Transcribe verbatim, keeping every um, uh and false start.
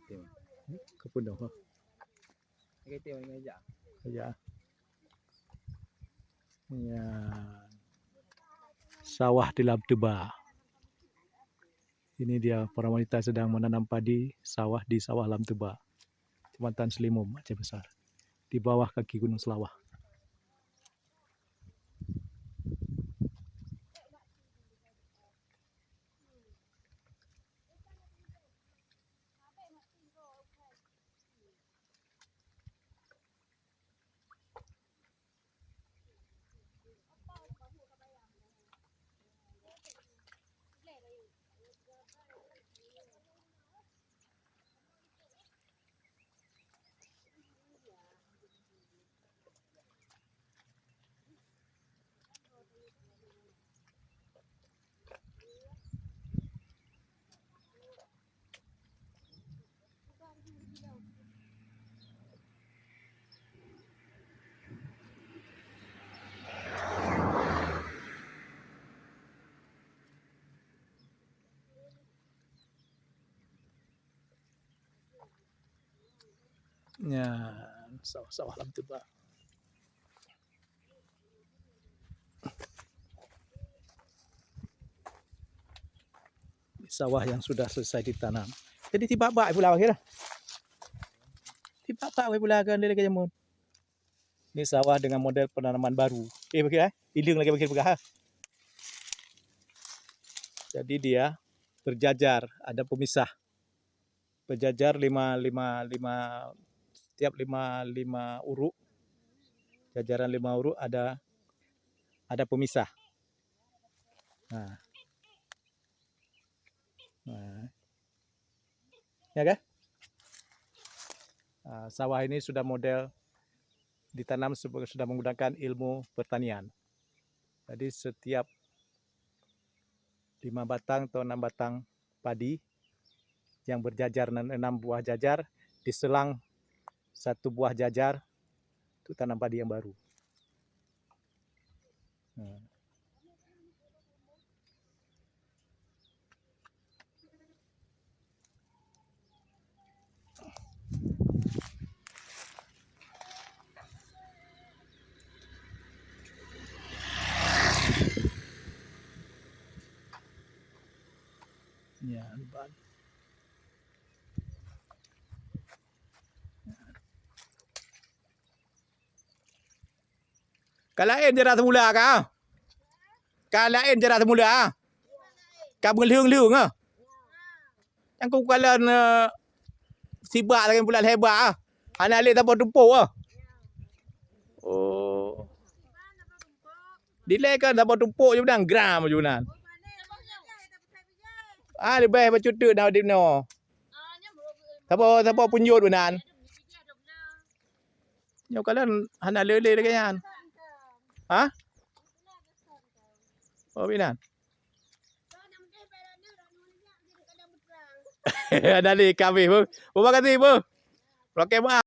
Keupeunah. Ya. Ya. Sawah di Lam Teuba. Ini dia para wanita sedang menanam padi sawah di Sawah Lam Teuba, Kecamatan Selimum, Aceh Besar, di bawah kaki Gunung Seulawah. Nyan, sawah-sawah Lam Teuba. Sawah yang sudah selesai ditanam. Jadi, tibak bak pula bagi dah. Tibak bak pula kan dia lagi jamun. Ni sawah dengan model penanaman baru. Eh, bagi, eh? Ileng lagi bagi peugah, eh? Jadi, dia berjajar, ada pemisah. Berjajar lima, lima, lima, setiap lima, lima uruk, jajaran lima uruk ada, ada pemisah. Nah. Nah. Ya kan? Ah, sawah ini sudah model ditanam sebe-, sudah menggunakan ilmu pertanian. Jadi, setiap lima batang atau enam batang padi yang berjajar, enam buah jajar, diselang satu buah jajar untuk tanam padi yang baru. Nah. Ya, ban. Ka laén cara semula ka? Ka laén cara semula, ah? Ka meulheueng-lheueng, ah? Nyang kukalon, eh, sibak lagèe bulan hebat, ah? Hana lé saboh tumpôk, ah? Oh. Dilèe kan saboh tumpôk ju meunan, gram ju meunan. Ah, leubeh bacut teuk na di noe. Saboh, saboh punjot meunan. Nyoe kalon hana le-le lagèe nyan. Ha? Oh, binan. Hana le kabeh, beuh. Terima kasih, beuh. Oke, maaf.